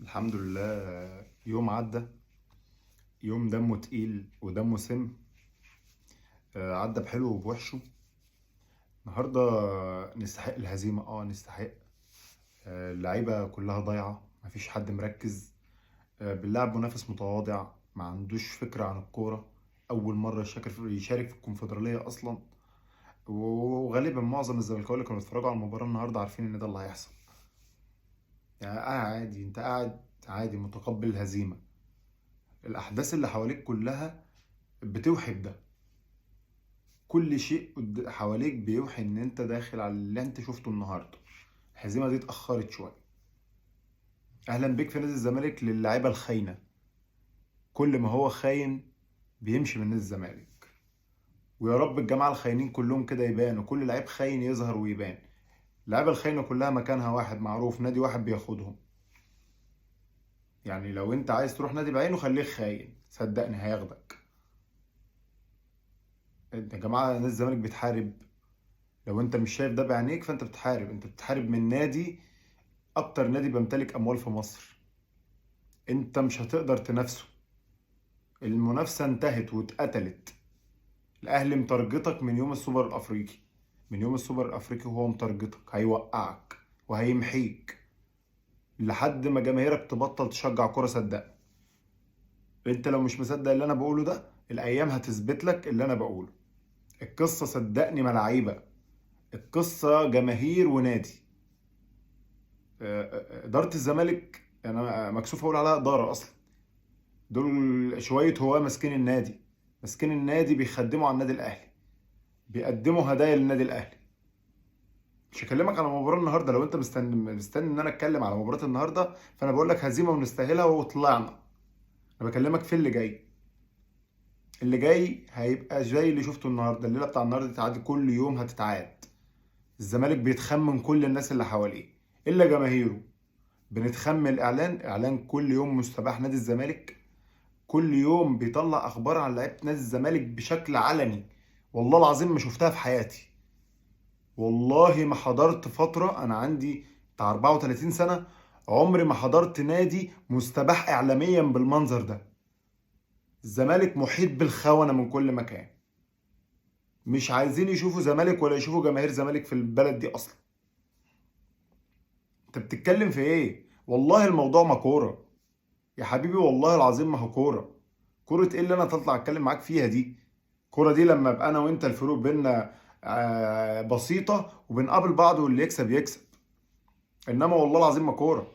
الحمد لله، يوم عدى، يوم دمه تقيل ودمه سم. عدى بحلو وبوحشه. النهارده نستحق الهزيمة، نستحق. اللعيبة كلها ضايعة، مفيش حد مركز. بنلعب منافس متواضع ما عندوش فكرة عن الكورة، أول مرة يشارك في الكونفدرالية أصلا. وغالبا معظم الزملكاويه اللي كانوا بيتفرجوا على المباراة النهارده عارفين إن ده اللي هيحصل. يعني قاعد عادي، أنت قاعد عادي متقبل الهزيمة. الأحداث اللي حواليك كلها بتوحي بده، كل شيء حواليك بيوحي إن أنت داخل على اللي أنت شفته النهارده. الهزيمة دي اتأخرت شوية. أهلا بيك في نادي الزمالك للاعيبة الخاينة. كل ما هو خاين بيمشي من نادي الزمالك، ويا رب الجماعة الخاينين كلهم كده يبانوا، كل لعيب خاين يظهر ويبان. اللعيبة الخاينة كلها مكانها واحد معروف، نادي واحد بياخدهم. يعني لو انت عايز تروح نادي بعينه خليك خاين، صدقني هياخدك. انت يا جماعة نادي الزمالك بتحارب، لو انت مش شايف ده بعينيك فانت بتحارب، انت بتحارب من نادي اكتر نادي بيمتلك اموال في مصر. انت مش هتقدر تنافسه، المنافسة انتهت واتقتلت. الاهلي مترجتك من يوم السوبر الافريقي، من يوم السوبر الافريقي وهو مترجتك، هيوقعك وهيمحيك لحد ما جماهيرك تبطل تشجع كرة. صدقني انت لو مش مصدق اللي انا بقوله ده، الايام هتثبت لك اللي انا بقوله. القصة صدقني ملاعيبة، القصة جماهير ونادي. إدارة الزمالك انا مكسوف اقول عليها إدارة اصلا، دول شوية هواه ماسكين النادي، ماسكين النادي بيخدموا على النادي الاهلي، بيقدموا هدايا للنادي الاهلي. مش هكلمك على مباراة النهارده، لو انت مستني ان انا اتكلم على مباراة النهارده فانا بقول لك هزيمة ونستاهلها وطلعنا. انا بكلمك في اللي جاي، اللي جاي هيبقى زي اللي شفته النهارده. الليلة بتاع النهارده تتعاد كل يوم، هتتعاد. الزمالك بيتخمن كل الناس اللي حواليه الا جماهيره. بنتخمن اعلان اعلان كل يوم مستباح نادي الزمالك، كل يوم بيطلع اخبار عن لعيبة نادي الزمالك بشكل علني. والله العظيم ما شفتها في حياتي، والله ما حضرت فترة، انا عندي بتاع 34 سنة، عمري ما حضرت نادي مستباح اعلاميا بالمنظر ده. الزمالك محيط بالخونه من كل مكان، مش عايزين يشوفوا زمالك ولا يشوفوا جماهير زمالك في البلد دي اصلا. انت بتتكلم في ايه؟ والله الموضوع ما كورة يا حبيبي، والله العظيم ما هو كورة. كورة ايه اللي انا تطلع اتكلم معاك فيها دي؟ كورة دي لما ابقى انا وانت الفروق بينا بسيطة وبنقابل بعض واللي يكسب يكسب، انما والله العظيم ما كورة.